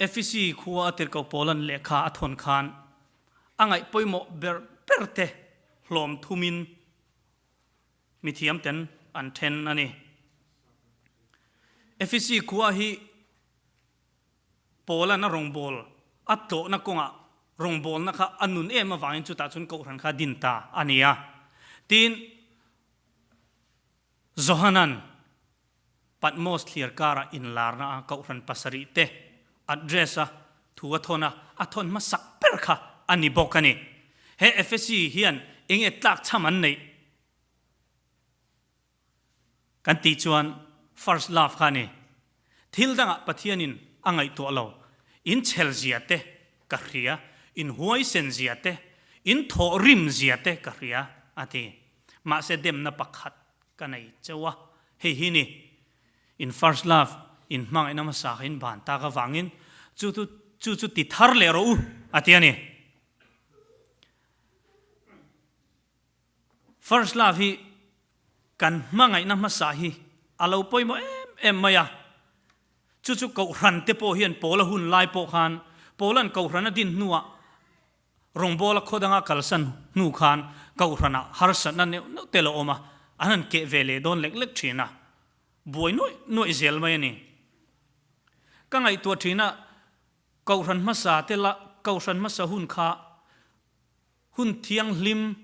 Efesi khua a tirhkoh Paula'n lehkha a thawn khan a ngaih pawimawh ber berte hlawm thumin mithiamten an then a ni. Efesi khua hi Paula'n a rawngbâwl a tlawhna kawngah rawngbâwlna kha a nun êm avângin chutah chuan Kohhran kha a din ta a ni a. Tin, Johana'n Patmos thliar kârah inlârna a Kohhran pasarihte address a thu a thawn a, a thawn hmasak ber kha a ni bawk a ni. He Ephesi hian eng nge tlâkchham an neih? Kan tih chuan first love kha a ni. Thil dangah Pathianin a ngaihtuah lo. In chhel zia te ka hria, in huaisen zia te, in thawhrim zia te ka hria, a ti. Mahse demna pakhat ka nei cheu a, hei hi ni, in first love, in hmangaihna hmasa kha in ban tak avangin chu chu chu chu ti thar leh rawh u, a ti a ni. First love hi kan hmangaihna hmasa hi a lo pawimawh em em mai a, chu chu Kohhran te pawh hian Paula hun lai pawh khan Paula'n Kohhran a din hnuah rawngbawla khaw danga kalsan hnu khan Kohhranah harsatna neuh neuh te lo awm a, an han keh ve leh dawn lek lek thin a, buai nuaih nuaih zel mai a ni. Ka ngaihtuah thin a, Kohhran hmasa te la Kohhran hmasa hun kha Hun thianghlim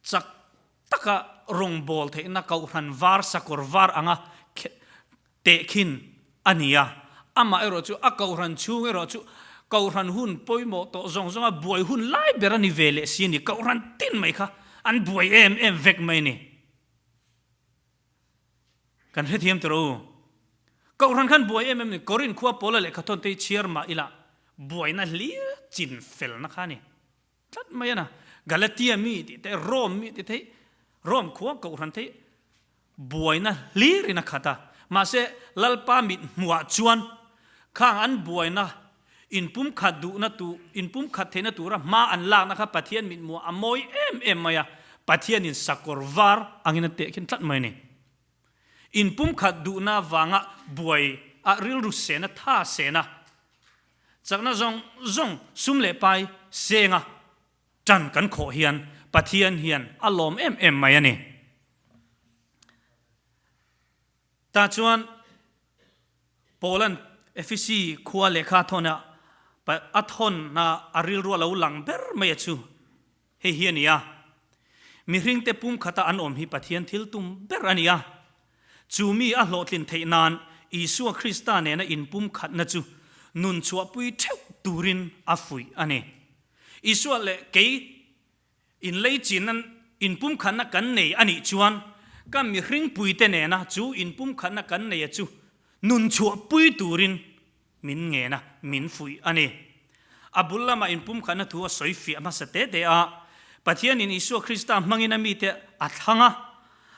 chak taka rawngbâwl theihna Kohhran vâr sakawr vâr anga tehkhin a ni a. Amah erawh chu a Kohhran chhûng erawh chu Kohhran hun pawimawh tawh zawng zawnga buai hun lai ber a ni ve leh si a ni. Kohhran tin mai kha an buai em em vek mai a ni. Kan hrethiam tawh rawh u. Kohhran khan buai em em ni. Korin khua Paula lehkha thawn te hi chhiar mah ila buaina hlir chin felna kha a ni tlat mai a na. Galatia mi tih te, Rome mi tih te hi Rome khua Kohhran te hi buaina hlirin a khat a. Mahse Lalpa mit hmuhah chuan khang an buaina Inpumkhat duhna tu, inpumkhat theihna tura hma an lakna kha Pathian mithmuah a mawi em em mai a, Pathianin sakawr var angin a tehkhin tlat mai a ni. Inpumkhat duhna vanga buai a rilru sena tha sena chakna zawng zawng sum leh pai senga tan kan khawh hian Pathian hian a lawm em em mai a ni. Tah chuan Paula'n Efesi khua lehkha a thawn a, a thawn a a rilru a lo lang ber mai a chu hei hi a ni a, Mihringte pumkhata an awm hi Pathian thil tum ber a ni a, chu mi a hlawhtlin theih nan Isua Krista nena inpumkhatna chu nun chhuahpui theuh turin a fuih a ni. Isua leh kei Inleichinna inpumkhatna kan nei a nih chuan ka mihringpuite nena chu inpumkhatna kan nei a chu nun chhuahpui turin min ngen a, min fuih a ni. A bul lamah inpumkhatna thu a sawi fiah hmasa te te a, Pathianin Isua Krista hmangin a mite a thlang a,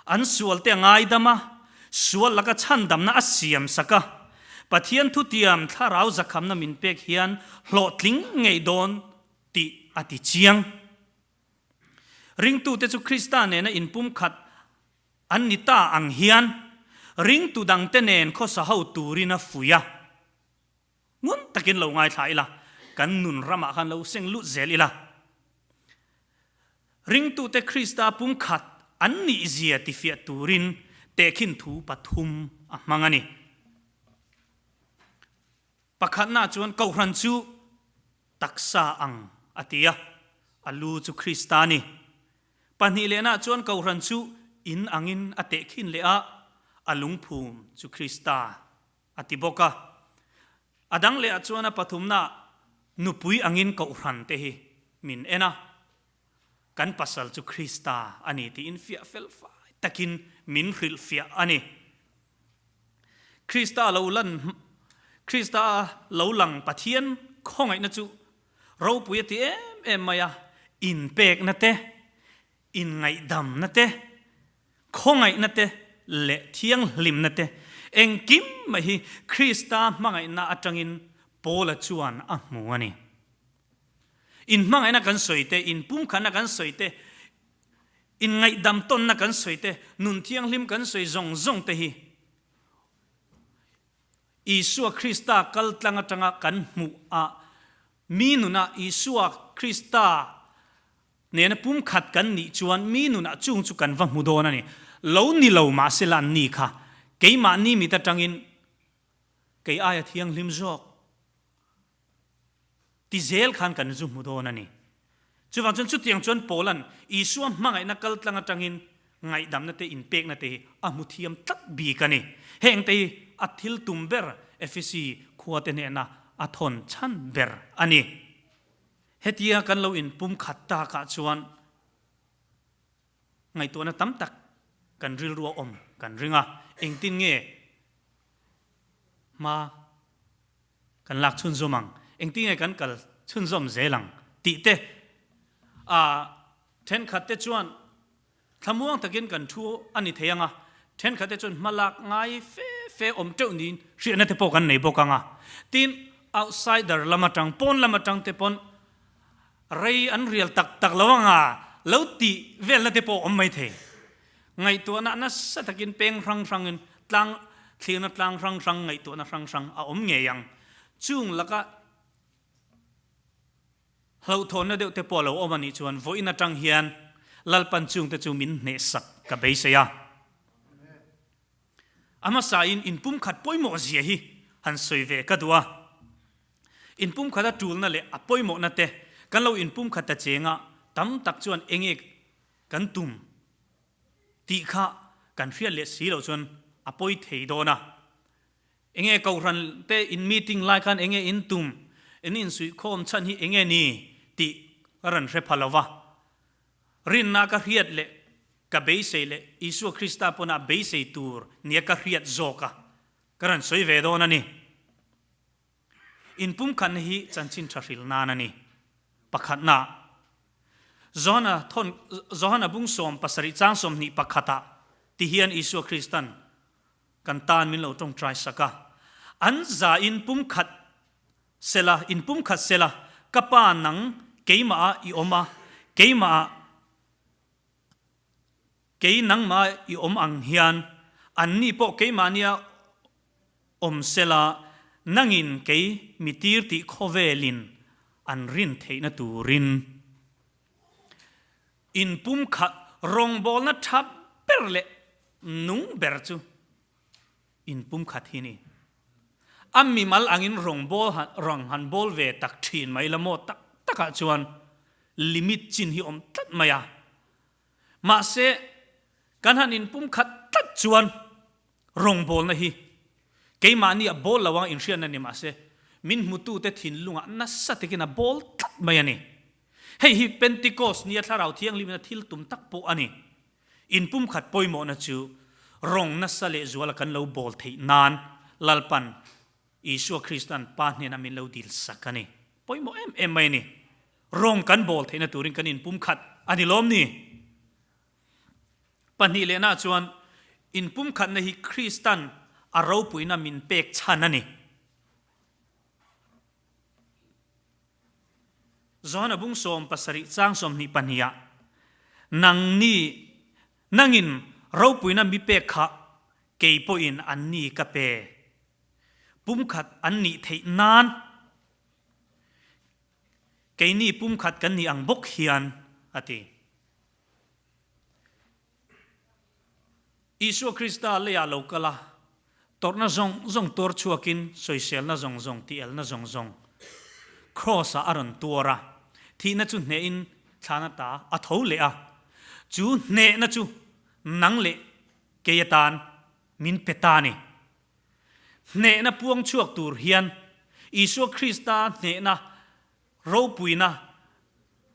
an sualte a ngaidam a, sual laka chhandamna a siamsak a, Pathian thutiam thlarau zakhamna min pek hian hlawhtling ngei dawn tih a ti chiang. Ringtute chu Krista nena inpumkhat an ni ta ang hian ringtu dangte nen khawsa ho turin a fuih a. Ngun takin lo ngaithla ila, kan nun ramah khan lo seng lut zel ila. Ringtute Krista pumkhat an nihzia tifiah turin tehkhin thu pathum a hmang a ni. Pakhatna chuan Kohhran chu taksa ang a ti a, a lu chu Krista a ni. Pahnih lehnah chuan Kohhran chu in angin a tehkhin leh a, a lungphum chu Krista a ti bawk a. A dang lehah chuan a pathumnaah nupui angin Kohhran te hi min en a, kan pasal chu Krista a ni tiin fiah fel fai takin min hrilhfiah a ni. Krista lo lan Krista lo lang Pathian khawngaihna chu ropui a ti em em mai a, inpekna te, inngaihdamna te, khawngaihna te leh thianghlimna te engkim mai hi Krista hmangaihna atangin Paula chuan a hmu a ni. Inhmangaihna kan sawi te, inpumkhatna kan sawi te, Inngaihdam tawnna kan sawi te, nun thianghlim kan sawi zawng zawng te hi Isua Krista kal tlang atanga kan hmuh a, mi nunah Isua Krista nena pumkhat kan nih chuan mi nunah chung chu kan va hmu dawn a ni. Lo ni lo mahsela an ni kha keimahni mit atangin kei aia thianghlim zawk ti zel khan kan zu hmu dawn a ni. Chuvang chuan chutiang chuan Paula'n Isua hmangaihna kal tlang atangin ngaihdamna te inpekna te hi a hmu thiam tlat bik a ni. Heng te hi a thil tum ber Efesi khua te hnehna a thawn chhan ber a ni. Hetia kan lo inpumkhat takah chuan ngaihtuahna tam tak kan rilru a awm kan ring a, engtin nge hma kan lak chhunzawm ang, engtin nge kan kal chhunzawm zel ang tih te a thenkhat te chuan thlamuang takin kan thu a ni thei ang a, thenkhat te chuan hma lak ngai fe fe awm teuh niin hriatna te pawh kan nei bawk ang a. Tin, outsider lam atang, pawn lam atang te pawn rei an rial tak tak lo ang a, lo tih velna te pawh awm mai thei. Ngaihtuahna nasa takin peng hrang hrangin tlang thlirna tlang hrang hrang ngaihtuahna hrang hrang a awm ngei ang. Chung laka hlauhthawnna deuh te pawh a lo awm a nih chuan vawiin atang hian Lalpan chungte chu min hnehsak ka beisei a. A hmasain inpumkhat pawimawh zia hi han sawi ve ka duh a. Inpumkhat a tulna leh a pawimawhna te kan lo inpumkhat ta chenga tam tak chuan enge kan tum tih kha kan hriat leh si loh chuan a pawi thei dawn a. Enge Kohhran te in meeting lai khan enge in tum, in insuihkhawm chhan hi enge ni tih ka rawn hre pha lo va. Rinna ka hriat leh ka beisei leh Isua Krista pawnah beisei tur nia ka hriat zawk a, ka rawn sawi ve dawn a ni. Inpumkhatna hi chanchin tha hril nan a ni. Pakhatna, Johana thawn Johana bung 70 chang 21 ah ti hian Isua Kristan kan tan min lo tawngtai sak a, An za in pumkhat sela, in pumkhat sela, ka Pa nang keimah ah i awm a, keimah ah kei nangmah i awm ang hian anni pawh keimahnia Awm sela, nangin kei mi tir tih khawvelin an rin theihna turin inpumkhat rawngbawlna tha ber leh nung ber chu inpumkhat hi ni. A mimal angin rawngbâwl han rawng han bawl ve tak thin mai la maw tak takah chuan limit chin hi awm tlat mai a. Mahse, kan han inpumkhat tlat chuan Rawngbawlna hi keimahni a bawl lo ang inhriatna ni mahse, min hmutute thinlungah nasa takin a bawl tlat mai a ni. Hei hi Pentecost nia Thlarau Thianghlimina thil tum tak pawh a ni. Inpumkhat pawimawhna chu rawng nasa lehzuala kan lo bawl theih nan Lalpan Isua Krista'n Pa hnenah min lo dil sak a ni. Pawimawh em em mai a ni. Rawng kan bawl theihna turin kan inpumkhat a ni lawm ni? 2 lehna chuan inpumkhatna hi Kristan a ropuina min pek chhan a ni. Johana bung 70 chang 22 ah, Nangni, nangin ropuina mi pek kha kei pawhin anni ka pe. Pumkhat an nih theih nan keini pumkhat kan nih ang bawk hian, a ti. Isua Krista leiah lo kal a, tawrhna zawng zawng tuar chhuakin sawiselna zawng zawng, tielna zawng zawng Kraws-ah a rawn tuar a, thihna chu hnehin thlan ata a tho leh a, chu hnehna chu nang leh kei atan min pe ta a ni. Hnehna puang chhuak tur hian Isua Krista hnehna Ropuina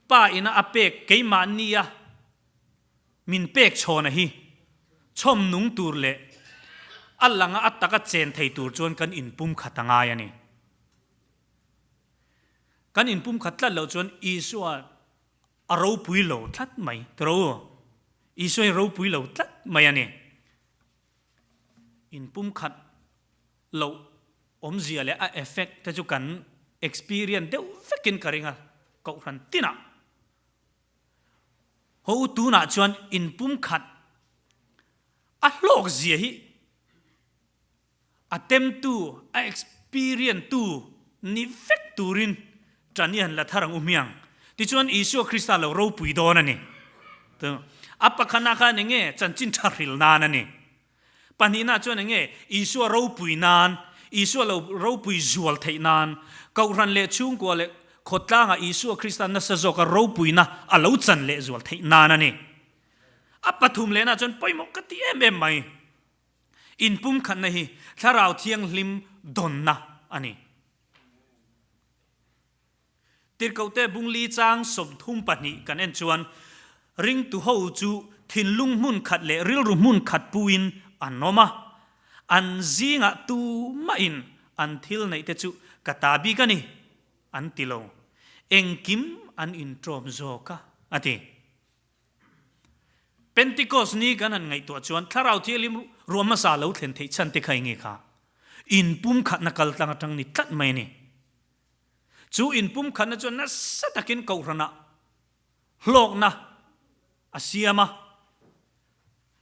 Pa ina a pek keimahnia min pek chhawna hi chhawm nung tur leh a langa a taka chen thei tur chuan kan inpumkhat a ngai a ni. Kan inpumkhat tlat loh chuan Isua a ropui lo tlat mai tiro u. Isua hi ropui lo tlat mai a ni. Inpumkhat loh awmzia leh a effect te chu kan experience deuh vekin ka ring a, Kohhran tinah. Ho u tunah chuan inpumkhat a hlawk zia hi. A temtu, a experience tu ni vek turin ṭan i han la thar ang u hmiang. Tichuan Isua Krista lo ropui dawn a ni. A pakhatna khan eng nge chanchin ṭha hril nan a ni. Pahnihna chuan eng nge Isua ropui nan, Isua lo ropui zual theih nan, Kohhran leh chhungkua leh khawtlangah Isua Krista nasa zawka ropuina a lo chan leh zual theih nan a ni. A pathum lehna chuan pawimawh ka ti em em mai. Inpumkhatna hi Thlarau Thianghlim dawnna a ni. Tirhkohte bungli chang 32 kan en chuan ringtu ho chu thinlung hmun khat leh rilru hmun khat puin an awm a, an zingah tumahin an thil neihte chu ka ta bik a ni an ti lo, engkim an inṭawm zawk a, a ti. Pentikos ni kan han ngaihtuah chuan Thlarau Thianghlim ruah hmasa lo thlen theih chhan te kha enge kha? Inpumkhatna kaltlang atang ni tlat mai a ni. Chu inpumkhatna chuan nasa takin Kohhranah hlawkna a siam a.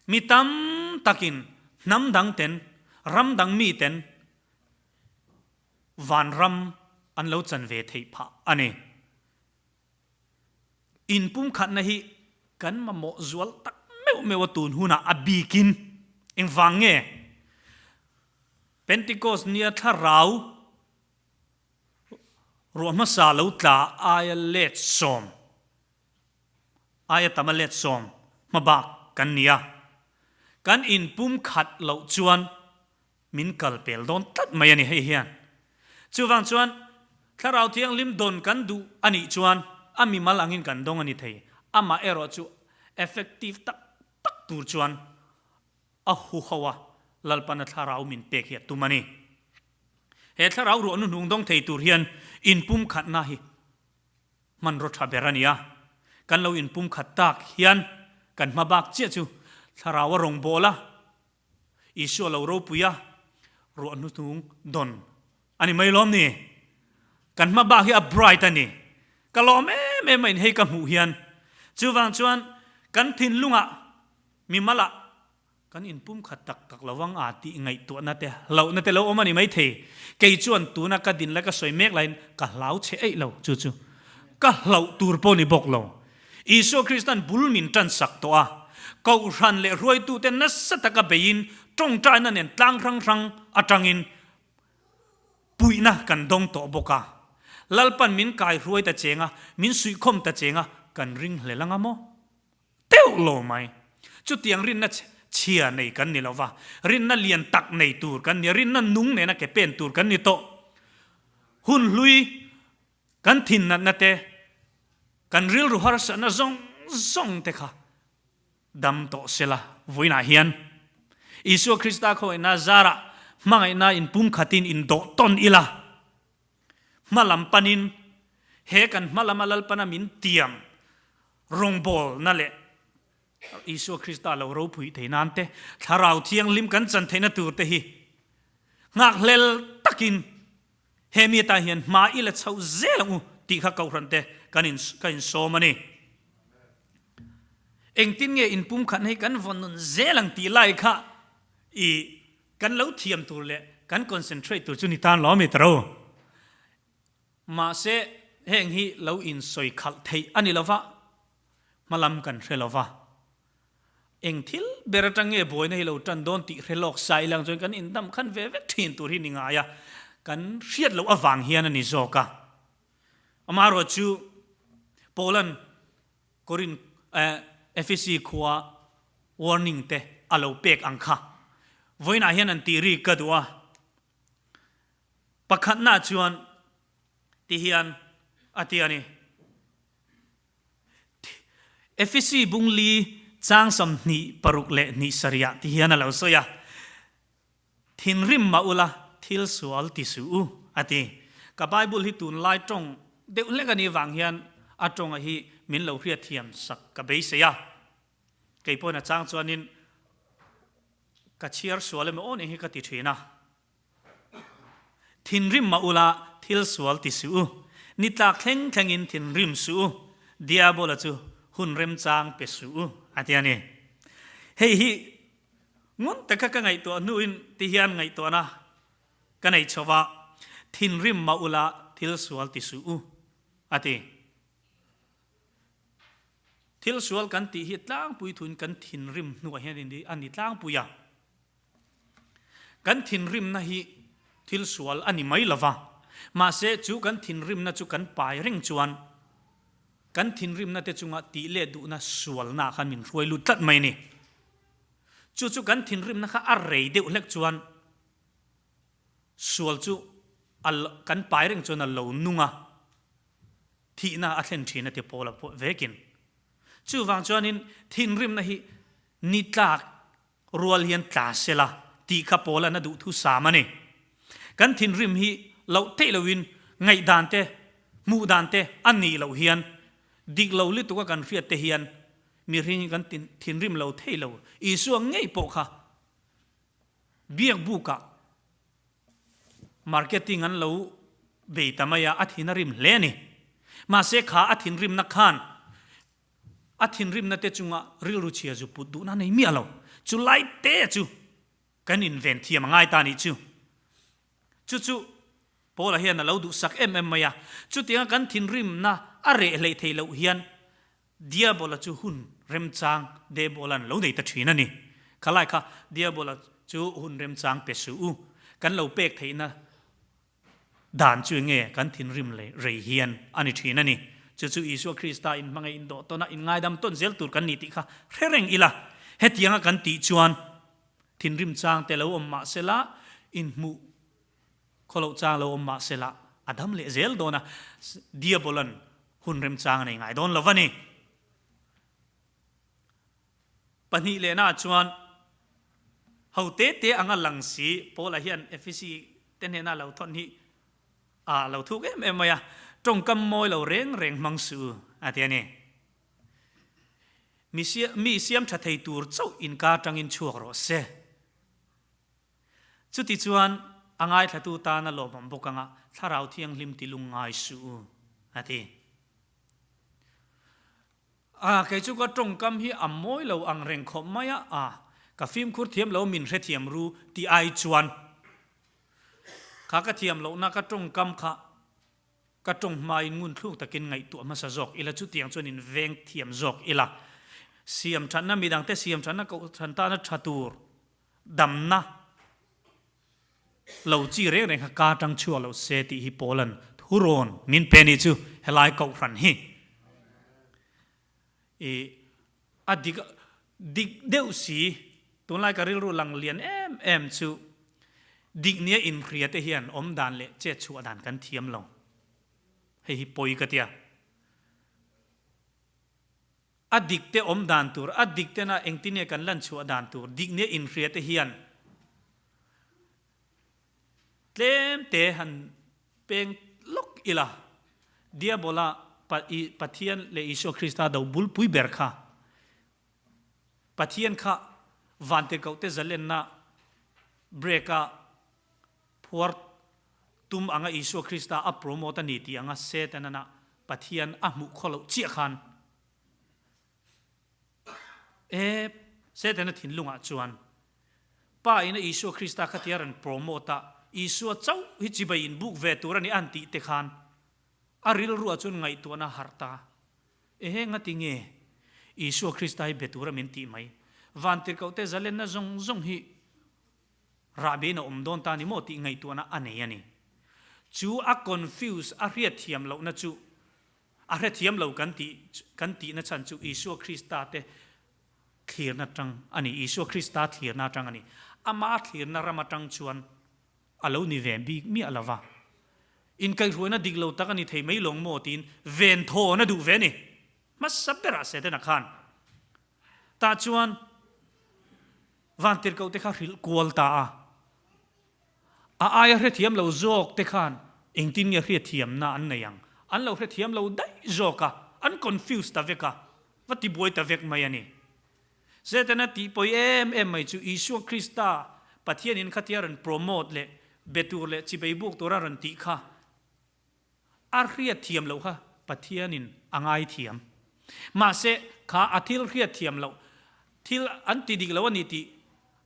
Mi tam takin hnam dang ten, ram dang mi ten vanram an lo chan ve theih phah a ni. Inpumkhatna hi kan mamawh zual tak meuh meuh a tun hunah a bikin engvang nge Pentecost nia thlarau ruah hmasa lo tla aia let sawm aia tam a let sawm hmabak kan ni a, kan inpumkhat loh chuan Min kal pel dawn tlat mai a ni hei hian. Chuvang chuan Thlarau Thianghlim dawn kan duh a nih chuan a mimal angin kan dawng a ni thei. Amah erawh chu effective tak tak tur chuan a huho a Lalpana Thlarau min pek hi a tum a ni. He Thlarau ruah hnuhnung dawng thei tur hian inpumkhatna hi hmanraw tha ber a ni a. Kan lo inpumkhat tak hian kan hma bak chiah chu Thlarau a rawngbâwl a, Isua lo ropui a, ruah hnuhnung dawn a ni mai lawm ni? Kan hma bak hi a bright a ni. Ka lawm em em a in hei ka hmuh hian. Chuvang chuan kan thinlungah mimalah kan inpumkhat tak tak lo vang a tih ngaihtuahna te hlauhna te lo awm a ni maithei. Kei chuan tuna ka din lai ka sawi mek laiin ka hlau che eih lo chu chu ka hlauh tur pawh ni bawk lo. Isua Krista'n bul min ṭansak tawh a, Kohhran leh hruaitute nasa taka beiin ṭawngṭaina nen tlang hrang hrang aṭangin puihna kan dawng tawh bawk a. Lalpan min kaihruai ta cheng a, min suihkhawm ta cheng a, kan ring hlel anga maw? Teuh lo mai. Chutiang rinna chhia nei kan ni lo va, rinna lian tak nei tur kan ni a, rinna nung nena ke pen tur kan ni tawh. Hun hlui Kan thinnatna te, kan rilru harsatna zawng zawng te kha dam tawh sela vawiinah hian Isua Krista khawngaihna zarah hmangaihna inpumkhatin indawh tawn ila, hma lam panin he kan hma lama Lalpana min tiam rawngbawlna leh Isua Krista lo ropui thei nan te, Thlarau Thianghlim kan chan theihna tur te hi nghakhlel takin He mi atan hian hma i la chhoh zel ang u tih kha Kohhran te kan in ka insawm a ni. Engtin nge inpumkhatna hi kan vawn nun zel ang tih lai kha i kan lo thiam tur leh kan concentrate tur chu ni tan lo a mi ta ro. Mahse heng hi lo insawi khalh theih a ni lo va, hmalam kan hre lo va. Eng thil ber atang nge buaina hi lo tan dawn tih hre lawk sa ilang chuan kan indam khan ve vek thin tur hi ni ngai a, kan hriat loh avang hian a ni zawk a. Amaherawh chu Paulan Korin Efesi khua warning te a lo pek ang kha vawiinah hian an tih rik ka duh a. Pakhatna chuan ti hian a ti a ni. Efesi bung li chang 26 leh hnih sarihah ti hian a lo sawi a, Thinrim mah ula thil sual ti suh u, a ti. Ka Bible hi tunlai tawng deuh hlek a nih vang hian a tawnga hi min lo hriatthiam sak ka beisei a. Kei pawhin a chang chuanin ka chhiar sual emaw aw nih hi ka ti thin a. Thinrim mah ula thil sual ti suh u. Ni tlak thleng thlengin thinrim suh u. Diabola chu hun remchang pe suh u, a ti a ni. Hei hi ngun taka ka ngaihtuah hnuin ti hian ngaihtuahna. Ka nei chho va, thinrim mah ula thil sual ti suh u, a ti. Thil sual kan tih hi tlangpui thuin kan thinrim hnuah hian a ni tlangpui a. Kan thinrimna hi thil sual a ni mai lo va, mahse chu kan thinrimna chu kan pai reng chuan kan thinrimna te chunga tih leh duhna sualna khan min hruai lut tlat mai a ni. Chu chu kan thinrimna kha a rei deuh hlek chuan sual chu a kan pai reng chuan a lo nung a, thihna a thlen thin a ti Paula pawh vekin. Chuvang chuanin thinrimna hi ni tlak rual hian tla sela tih kha Paula'n a duh thusam a ni. Kan thinrim hi loh theih loin ngaihdan te, hmuh dan te a nih loh hian dik lo lutuk a kan hriat te hian mihring hi kan thinrim lo thei lo. Isua ngei pawh kha biak bukah marketing an lo bei ta mai a, a thin a rim hle a ni. Mahse kha a thinrimna khan A thinrimna te chunga rilru chhia zu put duhna nei miah lo. Chu lai te chu kan inven thiam a ngai ta nih chu. Chu chu Paula hian a lo duhsak em em mai a. Chutianga kan thinrimna a reh hleih theih loh hian Diabola chu hun remchang Debola'n lo nei ta thin a ni. Khalai kha Diabola chu hun remchang pe suh u. Kan lo pek theihna Dan chu enge kan thinrim leh rei hian a ni thin a ni. Chu chu Isua Krista inhmangaih indawh tawn a, inngaidam tawn zel tur kan ni tih kha hre reng ila. Hetianga kan tih chuan thinrim chang te lo awm mah sela, inhmuh khawloh chang lo awm mah sela a dam leh zel dawn a, Diabola'n hun remchang a nei ngai dawn lo va ni. 2 lehnaah chuan ho te te anga lang si Paula hian Efesi te hnena lo thawn hi a lo thuk em em mai a, tawngkam mawi lo reng reng hmang suh u a ti a ni. Mi mi siam tha thei tur chauh inka tangin chhuak rawh se. Chuti chuan a ngaithlatu tana lawmawm bawk anga Thlarau Thianghlim ti lungngai suh u a ti. A, kei chu ka tawngkam hi a mawi lo ang reng khawp mai a, a, ka fimkhur thiam lo min hrethiam ru tih ai chuan kha ka thiam lohna ka tawngkam kha ka tawng hmain ngun thluk takin ngaihtuah hmasa zawk ila chutiang chuan in veng thiam zawk ila siam thatna midangte siam thatna kohhran tana tha tur damna Lo chi reng reng kha ka tang chhuak lo se tih hi Paula'n thurawn min pe ni chu helai kohhran hi i a dik dik deuh si tunlai ka rilru lang lian em em chu dik nia inhria te hian awm dan leh chet chhuah dan kan thiam lo hei hi pawi ka tia. A dik te awm dan tur, a dik tena engtin nge kan lan chhuah dan tur, dik nia inhria te hian tlem te han peng lawk ila, Diabola Pathian leh Isua Krista do bulpui ber kha, Pathian kha vantirhkohte zalenna break a phuar tum anga Isua Krista a promote a ni tih anga Setana Pathian a hmuh khaw loh chiah khan e Setana thinlungah chuan Pa ina Isua Krista kha tia rawn promote a, Isua chauh hi chibai in buk ve tur a ni an tih te khan a rilruah chuan ngaihtuahna a harh ta. Ehe ngati nge Isua Krista hi be tura min tih mai? Vantirhkohte zalenna zawng zawng hi Rahbein a awm dawn ta ni maw tih ngaihtuahna a nei a ni. Chu a confuse, a hriatthiam lohna chu, a hrethiam lo kan tih kan tihna chhan chu Isua Krista te thlirna atang a ni, Isua Krista thlirna atang a ni. Ama thlirna ram atang chuan a lo ni ve bik miah lo va. Inkaihhruaina dik lo tak a ni thei mai lawng maw tiin venthawn a duh ve a ni. Hmasa berah Setana khan tah chuan Vantirhkoh te kha hrilh kual ta a, a aia hrethiam lo zawk te khan engtin nge hriatthiamna an nei ang? An lo hrethiam lo daih zawk a, an confuse ta vek a, va tibuai ta vek mai a ni. Setana tih pawi em em mai chu Isua Krista Pathianin khatia rawn promote leh be tur leh chibei buk tura rawn tih kha A hriatthiam loh kha Pathianin a ngaithiam. Mahse, kha a thil hriatthiam loh, thil an ti dik lo a ni tih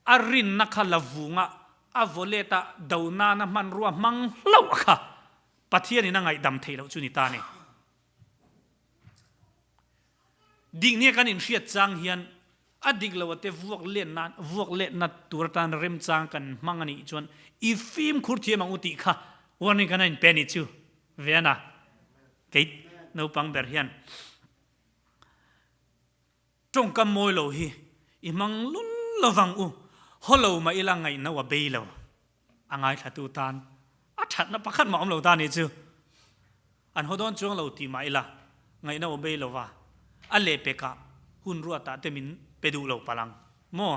a rinna kha la vunga. A vaw let a do nana hmanrua hmang hlauh a kha Pathianin a ngaihdam theih loh chu ni ta a ni. Dik nia kan inhriat chang hian a dik lo ate vuak let nan vuak letna tur atan remchang kan hmang a nih chuan i fimkhur thiam ang u tih kha warning kan a inpe a nih chu ve a na kei naupang ber hian. Tawngkam mawi lo hi i hmang lul lovang u, haw lo mah ila ngaihno a bei lo. A ngaithlatu tan a thatna pakhat mah awm lo ta nih chu. An haw dawn chuang lo tih mah ila ngaihno a bei lova, a lehpekah hun ruatah te min pe duh lo palh ang maw?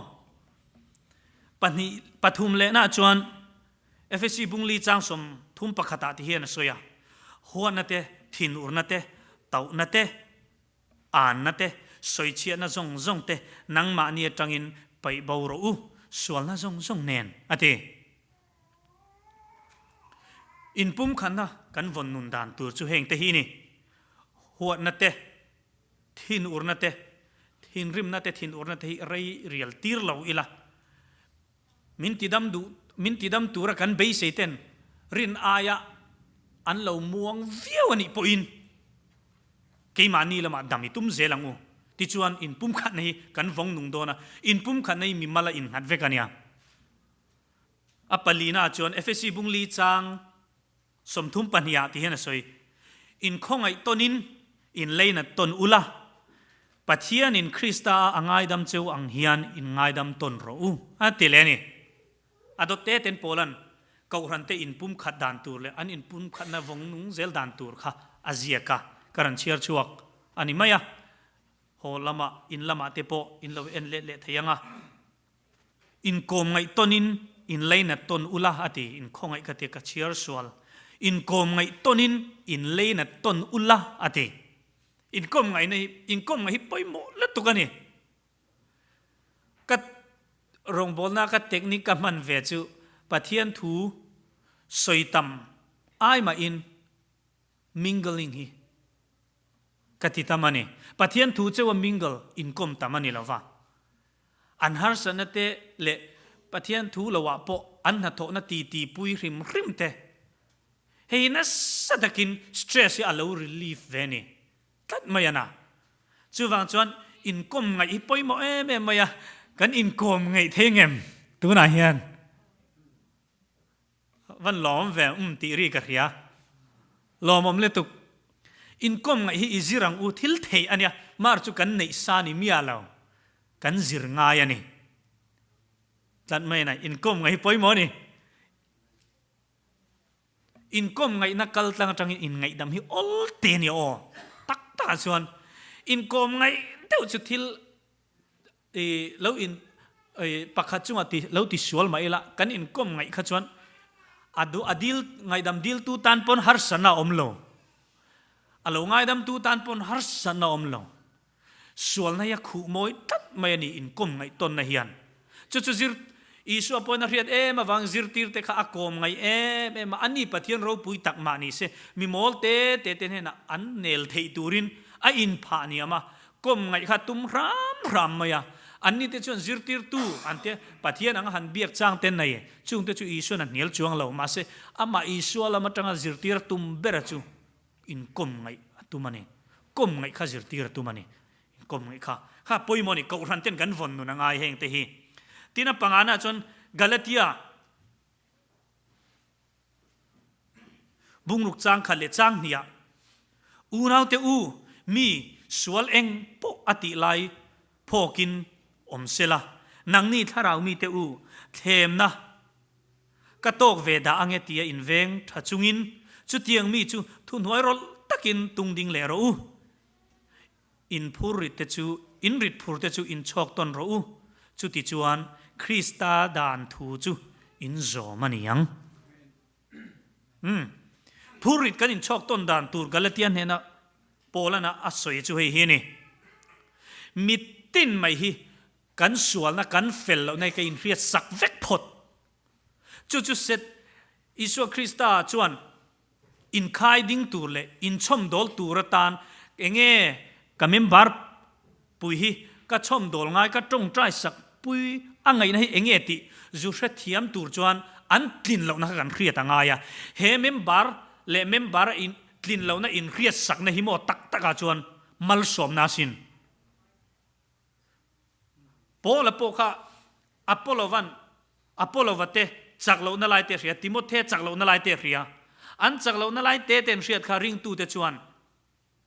Pahnih pathum lehna chuan Efesi bungli chang 31 ah ti hian a sawi a, Huatna te, thinurna te, tauhna te, Anna te, sawichhiatna zawng zawng te nangmahni atangin paih bo rawh u, sualna zawng zawng nen, a ti. Inpumkhatna kan vawn nun dan tur chu heng te hi ni, Huatna te, thinurna te, thinrimna te, thinurna te hi rei rial tir lo ila, min tidam duh, min tidam tura kan beisei ten rin aia an lo muang viau a nih pawhin, Keimahni lamah dam i tum zel ang u. Tichuan, inpumkhatna hi kan vawng nung dawn a, inpumkhatna hi mimal a innghat vek a nia. A palina chuan Efesi bungli chang 32 ah ti hian a sawi, Inkhawngaih tawnin inleinat tawn ula, Pathianin Krista-a a ngaidam cheu ang hian inngaidam tawn rawh u, a ti leh a ni. A dawt te ten Paula'n Kohhrante inpumkhat dan tur leh an inpumkhatna vawng nung zel dan tur kha a ziak a, ka rawn chhiar chhuak a ni mai a. Haw lamah, in lamah te pawh in lo en let leh thei ang a. Inkawm ngaih tawnin in leinat tawn ula a ti, inkhawngaih ka ti, ka chhiar sual. Inkawm ngaih tawnin in leinat tawn ula a ti. Inkawm ngaihna hi, inkawm ngaih hi pawimawh lutuk a ni. Ka rawngbawlna ka technique ka hman ve chu Pathian thu sawi tam ai mahin mingling hi ka ti tam a ni. Pathian thu cheu a mingle inkawm tam a ni lo va. An harsatna te leh Pathian thu lo ah pawh an hnathawhna titi pui hrim hrim te hei nasa takin stress hi a lo relief ve a ni. Tlat mai a na. Chuvang chuan inkawm ngaih hi pawimawh em em mai a, kan inkawm ngaih thei ngem tunah hian van lawm ve um tih ri ka hria. Lawmawm lutuk. Inkawm ngaih hi i zir ang u thil theih a nia, mar chu kan neih sa ni miah lo, kan zir ngai a ni. Tlat mai a na, inkawm ngaih hi pawimawh a ni. Inkawm ngaihna kal tlang atangin inngaihdam hi awl te a ni aw. Tak takah chuan inkawm ngaih deuh chu thil i lo in i pakhat chungah ti lo ti sual mah ila kan inkawm ngaih kha chuan a duh a dil ngaihdam diltu tan pawn harsatna a awm lo. A lo ngaidamtu tan pawn harsatna a awm lo. Sualna hi a khuh mawi tlat mai a ni inkawm ngaihtawnna hian. Chu chu zir Isua pawhin a hriat em avang zirtirte kha a kawm ngaih em em a, ani Pathian ropui tak mah ni se, mi mawl te te te hnenah an nel theih turin a inphah niam a, kawm ngaih kha tum hram hram mai a. Anni te chuan zirtirtu an tia, Pathian anga han biak chang te nei, chungte chu Isuan a hnial chuang lo, mahse amah Isua lam atanga zirtir a tum bera chu Inkawm ngaih a tum a ni. Kawm ngaih kha zirtir a tum a ni. Inkawm ngaih kha. Kha pawimawh a ni. Kohhran ten kan vawn nun a ngai heng te hi. Tin a pangana chuan Galatia bungruk chang khat leh chang hniah Unaute u, mi sual eng pawh a tih lai phawkin awm sela, nangni thlarau mite u, thlemna Ka tawk ve dah ange tia inveng tha chungin chutiang mi chu thuhnuai rawlh takin tung ding leh rawh u. In phur rit te chu, in rit phur te chu in chhawk tawn rawh u. Chuti chuan Krista dan thu chu in zawm a ni ang. Umm. Phur rit kan inchhawk tawn dan tur Galatia hnena Paulana a sawi chu hei hi a ni. Mitin mai hi Kan sualna kan fel lohna hi ka inhriat sak vek phawt. Chu chu set Isua Krista chuan inkhai ding tur leh inchhawmdawl tur atan enge ka member pui hi ka chhawmdawl ngai ka tawngtai sak pui A ngaihna hi enge tih zu hrethiam tur chuan an tlin lohna kha kan hriat a ngai a. He member leh member a in tlin lohna inhriat sakna hi maw tak takah chuan malsawmna asin. Paula pawh kha Apollo-van Apollo-va te chak lohna lai te a hria, Timothe chak lohna lai te a hria. An chak lohna lai te te an hriat kha ringtute chuan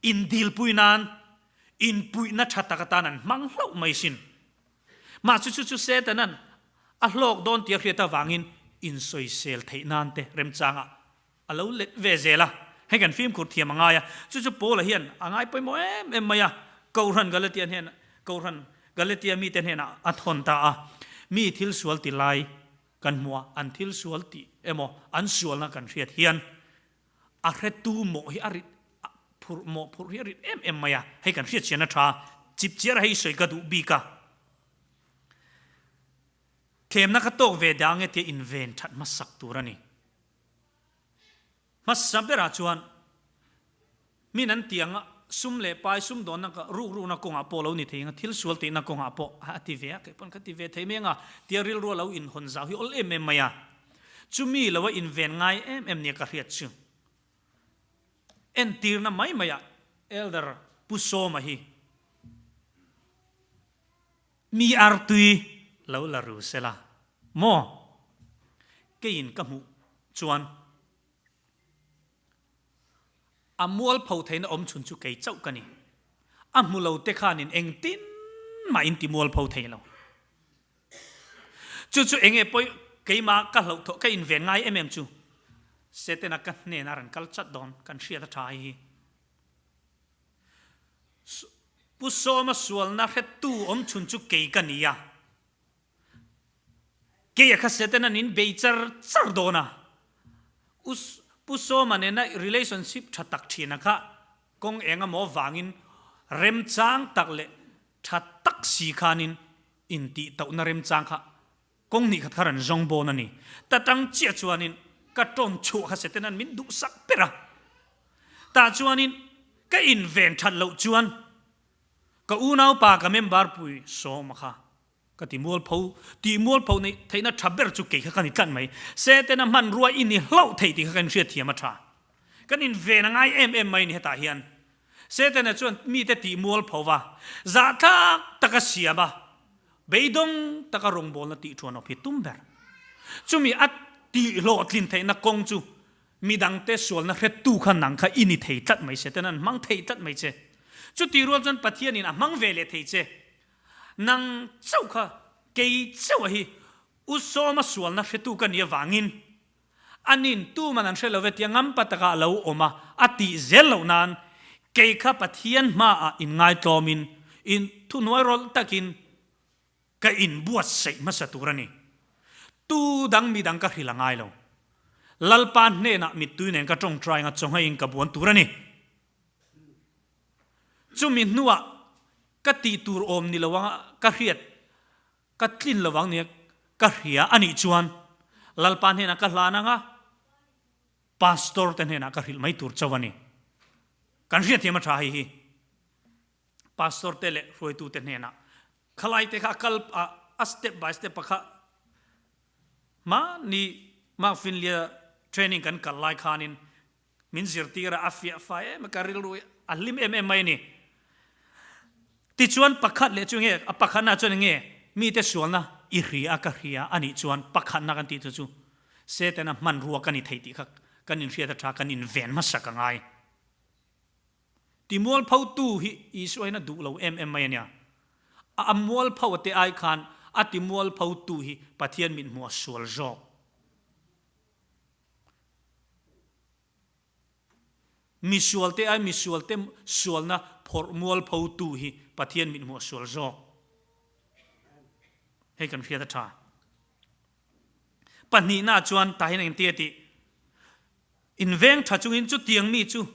indilpui nan, inpuihna tha tak atan an hmang hlauh mai sin. Mahse chu chu Setanan a hlawk dawn tih a hriat avangin insawisel theih nan te remchangah a lo let ve zel a, hei kan fimkhur thiam a ngai a, chu chu Paula hian a ngai pawimawh em em mai a, Kohhran Galatia hnenah Kohhran Galatia mite hnenah a thawn ta a, mi thil sual ti lai kan hmu a, an thil sual tih emaw an sualna kan hriat hian a hretu mawh hi a rit phurh mawh phurh hi a rit em em mai a, hei kan hriat chian a tha, chip chiar a hei sawi ka duh bik a. Thlemna ka tawk ve dah ange tia inven that hmasak tur a ni. Hmasa berah chuan min an ti ang a, sum leh pai sumdawnna ka rukrukna kawngah pawh lo ni thei ang a, thil sual tihna kawngah pawh a ti ve a, kei pawn ka ti ve thei mai ang a, tia rilru a lo inhawn zau hi awl em em mai a. Chumi lo a inven ngai em em nia ka hriat chu. Entirna mai maiah Elder Pu Sawma hi Mi artui lo la ru sela maw? Keiin ka hmuh chuan a mualpho theihna awm chhun chu kei chauh ka ni. A hmu lo te khanin engtin mah in ti mualpho thei lo. Chu chu enge pawi keimah ka hlauh thawh ka inven ngai em em chu Setana ka hnenah rawn kal chat dawn kan hriat a tha hi. Pu Sawma sualna hrettu awm chhun chu kei ka ni a, keia kha Satan-a'n in bei char char dawn a. Pu Sawma nena relationship tha tak thina kha kawng eng emaw vangin remchang tak leh tha tak si khanin intihtauhna remchang kha Kawng hnih khat kha rawn zawng bawn a ni. Ta tang chiah chuanin ka tawn chhuah kha Setanan min duhsak ber a. Tah chuanin ka inven that loh chuan ka unaupa ka member pui Sawma kha ka ti mualpho, tih mualpho neih theihna tha ber chu kei kha ka ni tlat mai. Setana hmanrua i ni hlauh theih tih kha ka inhriat thiam a tha. Kan inven a ngai em em mai ni hetah hian. Setana chuan mite tih mualpho va, zahthlak taka siam a, Beidawng taka rawngbawlna tih thuan awp hi tum ber. Chumi a tih hlawhtlin theihna kawng chu midangte sualna hrettu kha nang kha i ni thei tlat mai se, ten an hmang thei tlat mai che. Chutih rual chuan Pathianin a hmang ve leh thei che. Nang chauh kha kei chauh a hi U Sawma sualna hretu ka nih avangin Anin tuman an hre lo ve tia ngampa takah a lo awm a, a tih zel loh nan kei kha Pathian hmaah inngaitlawmin in thuhnuai rawlh takin ka inbuatsaih hmasa tur a ni. Tu dang mi dang ka hrilh a ngai lo. Lalpa hnenah mittui nen ka tawngtai anga chawngaiin ka buan tur a ni. Chumi hnuah ka tih tur awm ni lo anga ka hriat Ka tlin lo vang nia ka hria a nih chuan Lalpa hnenah ka hlan ang a, Pastor te hnenah ka hrilh mai tur chauh a ni. Kan hriatthiam a tha hei hi. Pastor te leh hruaitu te hnenah khalai te kha a kal a, a step by step a kha mahni Mark Finley-a training kan kal lai khanin Min zirtir a, a fiah fai em a, ka rilru hi a hlim em em mai a ni. Tichuan pakhat leh chu nge, a pakhatna chuan enge mite sualna i hria a, ka hria a nih chuan pakhatna kan tih chu chu Setana hmanrua ka ni thei tih kha kan inhriat a tha, kan inven hmasa ka ngai. Timualphotu hi Isua hian a duh lo em em mai a nia. A mualpho a te ai khan a timualphotu hi Pathian mithmuh a sual zawk. Misualte ai misualte sualna phawrh mualpho tu hi Pathian mithmuh a sual zawk. Hei kan hriat a tha. Pahnihna chuan tah hian engti a tih? Inveng tha chungin chutiang mi chu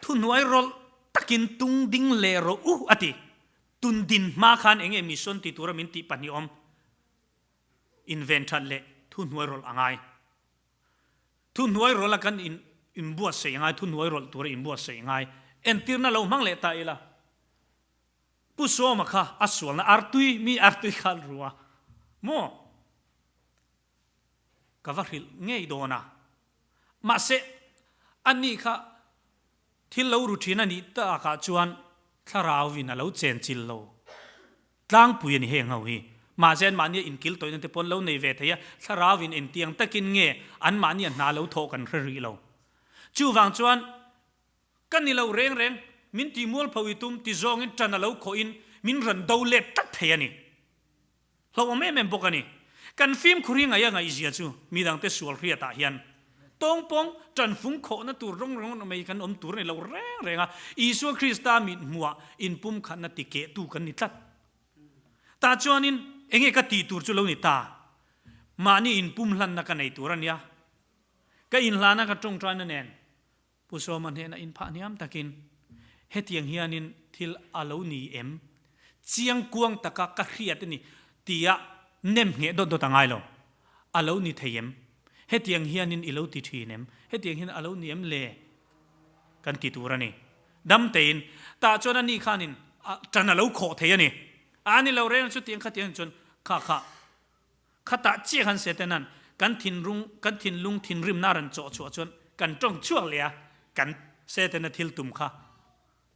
thuhnuai rawlh takin tung ding leh rawh u a ti. Tun din hma khan enge mission ti tura min tih pahnih awm. Inven that leh thuhnuai rawlh a ngai. Thuhnuai rawlh a kan in inbuatsaih a ngai, thuhnuai rawlh tura inbuatsaih a ngai. Entirna lo hmang leh ta ila, Pu Sawma kha a sualna artui, mi artui kha a ru a. Maw? Ka va hrilh ngei dawn a. Mahse, ani kha thil lo ru thin a nih takah chuan thlarauin a lo chenchil lo tlangpui a ni heng ho hi. Mahse, anmahnia inkil tawihna te pawn lo nei ve thei a, thlarauin engtiang takin nge anmahnia hna lo thawh kan hre rih lo. Chuvang chuan ka ni lo reng reng, min tihmualpho i tum ti zawngin ṭan a lo khawhin min rawn do let tlat thei a ni. Hlauhawm em em bawk a ni. Kan fimkhur hi ngaih a ngaihzia chu midangte sual hriatah hian tawngpawng ṭanfung khawhna tur rawng rawng mai kan awm tur a ni lo reng reng a, Isua Krista mit hmuhah inpumkhatna tikehtu kan ni tlat. Tah chuanin enge ka tih tur chu lo ni ta? Mahni inpumhlanna ka nei tur a nia. Ka inhlana ka ṭawngṭaina nen Pu Sawma hnenah inphah hniam takin, Hetiang hianin thil a lo ni em? Chiang kuang taka ka hriat a ni tia nem ngheh dawt dawt a ngai lo. A lo ni thei em? Hetiang hianin i lo ti thin em? Hetiang hian a lo ni em le? Kan ti tur a ni. Dam tein, tah chuan a ni khanin ṭan a lo khawh thei a ni. A ni lo reng chutiang khatiang chuan kha kha Khatah chiah khan Setanan kan thinrung kan thinlung thinrimna a rawn chawh chhuah chuan kan tawng chhuak leh a, kan Setana thil tum kha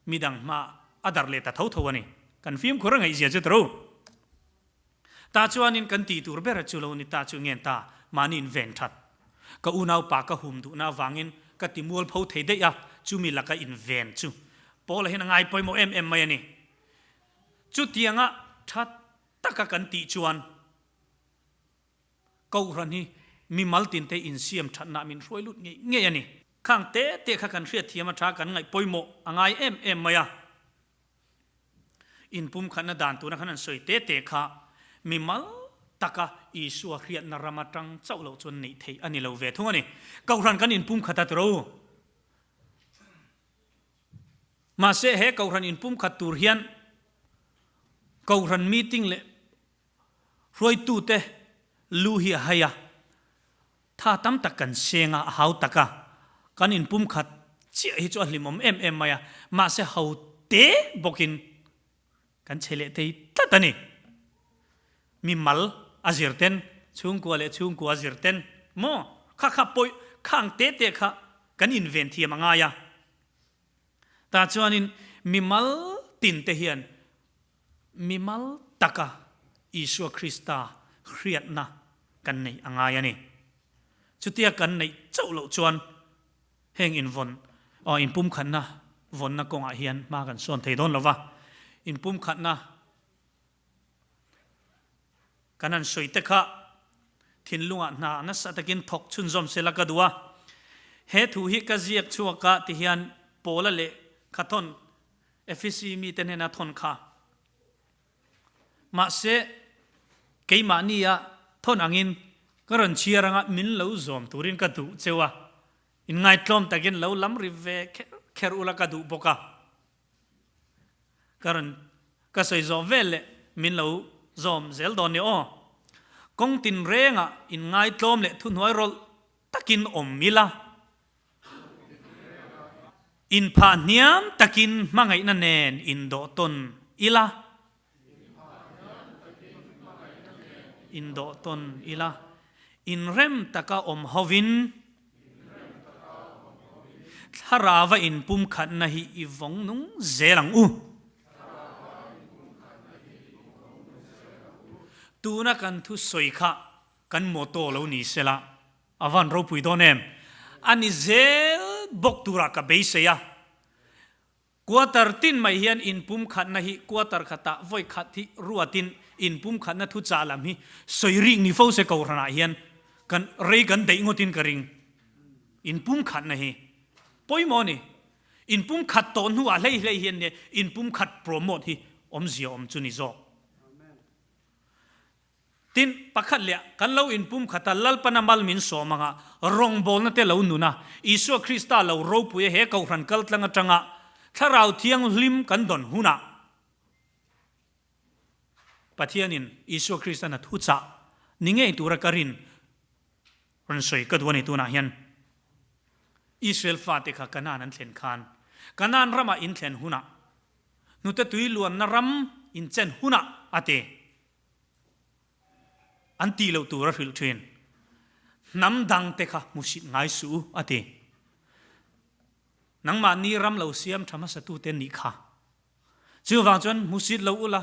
midang hma a darh leh ta tho tho a ni. Kan fimkhur a ngaihzia chu tawrh u. Tah chuanin kan tih tur ber chu lo ni ta chu ngen ta mahni in ven that. Ka unaupa ka hum duhna avangin ka ti mualpho thei daih a, chumi laka in ven chu Paula hian a ngai pawimawh em em mai a ni. Chutianga that taka kan tih chuan Kohhran hi mimal tinte insiam thatna min hruai lut ngei ngei a ni. Khang te te kha kan hriatthiam a tha kan ngaih pawimawh a ngai em em mai a. Inpumkhatna dan tuna khan an sawi te te kha mimal taka Isua hriatna ram atang chauh loh chuan neih theih a ni lo ve thung a ni. Kohhran kan inpumkhat a tiro. Mahse he Kohhran inpumkhat tur hian Kohhran meeting leh hruaitute lu hi a hai a, tha tam tak kan seng a, a hau tak a, kan inpumkhat chiah hi chu a hlimawm em em mai a, mahse ho te bawkin kan che leh thei tlat a ni. Mimal a zir ten, chhungkua leh chhungkua a zir ten maw kha kha pawi khang te te kha kan inven thiam a ngai a. Tah chuanin mimal tinte hian mimal taka Isua Krista hriatna kan neih a ngai a ni. Chutia kan neih chauh loh chuan heng invawn, inpumkhatna vawnna kawngah hian hma kan sawn thei dawn lo va, inpumkhatna Kan han sawi te kha thinlungah hna nasa takin thawk chhunzawm sela ka duh a. He thu hi ka ziak chhuak a ti hian Paula leh kha thawn Efesi mite hnena thawn kha. Mahse, keimahnia thawn angin ka rawn chhiar anga min lo zawm turin ka duh cheu a, inngaitlawm takin lo lam ri ve kher kher ula ka duh bawk a. Ka rawn ka sawi zawh vel leh min lo zawm zel dawn nia aw. Kawng tinrengah inngaitlawm leh thuhnuai rawlh takin awm ila. Inphah hniam takin hmangaihna nen indawh tawn ila. Indawh tawn ila. Inrem taka awm hovin Thlarauva inpumkhatna hi i vawng nung zel ang u. Tuna kan thu sawi kha kan motto lo ni sela a van ropui dawn em? A ni zel bawk turah ka beisei a. Quarter tin mai hian inpumkhatna hi quarter khatah vawi khat hi ruatin inpumkhatna thuchah lam hi sawi rik ni fo se Kohhranah hian kan rei kan deih ngawtin ka ring. Inpumkhatna hi pawimawh a ni. Inpumkhat tawh hnuah hlei hlei hian nia inpumkhat promote hi awmzia awm chu ni zawk. Tin, pakhat leh kan lo inpumkhat a, Lalpana mal min sawm anga rawngbawlna te lo nun a, Isua Krista lo ropui a he Kohhran kaltlang atanga Thlarau Thianghlim kan dawn hunah Pathianin Isua Krista hna thuchah ni ngei tura ka rin rawn sawi ka duh a ni tunah hian. Israel fate kha Kanaan an thlen khan Kanaan ramah in thlen hunah hnute tui luanna ram in chen hunah a ti. An tih loh tur a hrilh thin. Hnam dang te kha hmusit ngai suh u, a ti. Nangmahni ram lo siam tha hmasatute nih kha. Chuvang chuan hmusit lo ula,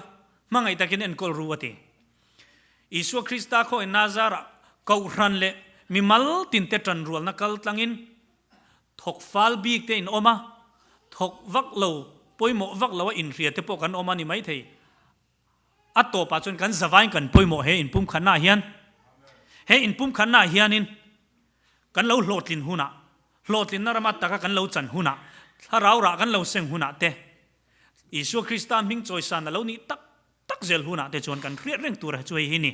hmangaih takin enkawl ru, a ti. Isua Krista khawiin Nazarah kohhran leh mimal tinte tanrualna kal tlangin thawk fal bik te in awm a, thawk vak lo, pawimawh vak lo a inhria te pawh kan awm a ni maithei. A tawpah chuan kan zavain kan pawimawh he inpumkhatnaah hian, he inpumkhatnaah hianin kan lo hlawhtlin hunah, hlawhtlinna rama taka kan lo chan hunah, thlarau rah kan lo seng hunah te, Isua Krista hming chawisan a lo nih tak tak zel hunah te chuan kan hriat reng tur chu hei hi ni.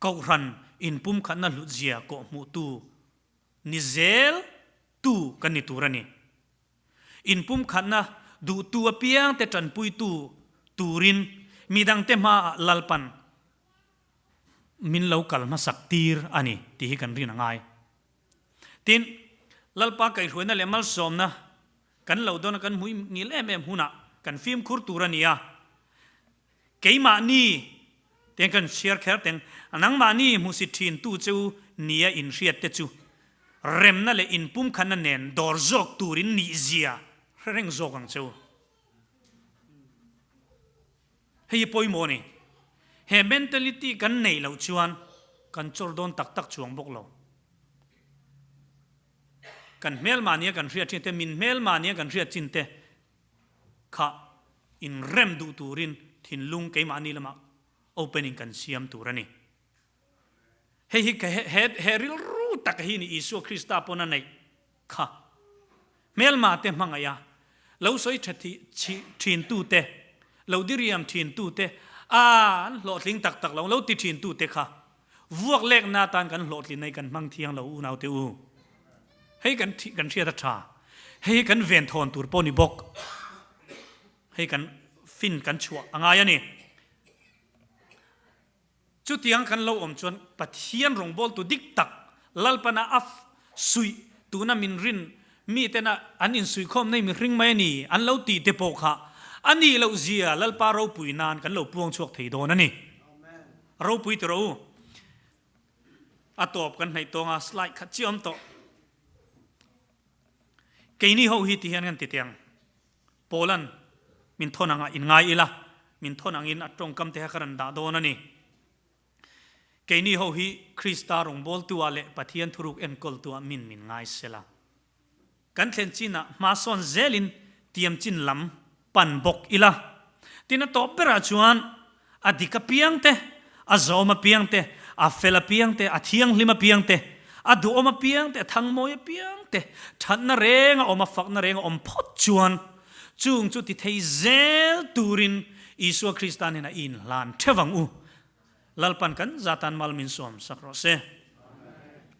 Kohhran inpumkhatna hlutzia kawhhmuhtu ni zel tu kan ni tur a ni. Inpumkhatna duhtu apiangte tanpuitu turin midangte hmaah Lalpan min lo kal hmasak tir a ni tih hi kan rin a ngai. Tin, Lalpa kaihhruaina leh malsawmna kan lo dawna kan hmuih ngil em em hunah kan fimkhur tur a ni a. Keimahni teng kan chhiar kher teng, nangmahni hmusit thin tu che u nia inhriat te chu remna leh inpumkhatna nen dawr zawk turin nihzia hre reng zawk ang che u. Hei hi pawimawh a ni. He mentality kan neih loh chuan kan chawr dawn tak tak chuang bawk lo. Kan hmelmah nia kan hriat thin te, min hmelmah nia kan hriat chin te kha inrem duh turin thinlung keimahni lamah opening kan siam tur a ni. Hei hi he he rilru tak hi ni Isua Krista pawn a neih kha. Hmelma te hmangaih a, lo sawi tha thin tu te, lo diriam thin tu te, a an hlawhtling tak tak lo lo ti thin tu te kha vuak lekna atan kan hlawhtlin na hi kan hmang thiang lo unau te u. Hei kan kan hriat a tha. Hei hi kan venthawn tur pawh ni bawk. Hei kan fin kan chhuah a ngai a ni. Chutiang kan lo awm chuan Pathian rawngbawltu dik tak Lalpana a suih tuna min rin mitena an insuihkhawm nei mihring mai a ni an lo tih te pawh kha a nih loh zia Lalpa ropui nan kan lo puang chhuak thei dawn a ni. Ropui ti rawh u. A tawp kan hnaih tawng a, slide khat chiah awm tawh. Keini ho hi ti hian kan ti teh ang. Paula'n min thawn angah in ngai ila, min thawn angin a tawngkam te kha ka rawn dah dawn a ni. Keini ho hi Krista rawngbawltu-ah leh Pathian thuruk enkawltu-ah min min ngai sela. Kan thlen chinah hma sawn zelin tiam chin lam pan bawk ila. Tin a tawp berah chuan A dik apiang te, a zawm apiang te, a fel apiang te, a thianghlim apiang te, a duhawm apiang te, a thangmawi apiang te, thatna reng a awm a, fakna reng a awm phawt chuan chung chu ti thei zel turin Isua Krista hnenah i inhlan theuh ang u. Lalpan kan zatan mal min sawm sak rawh se.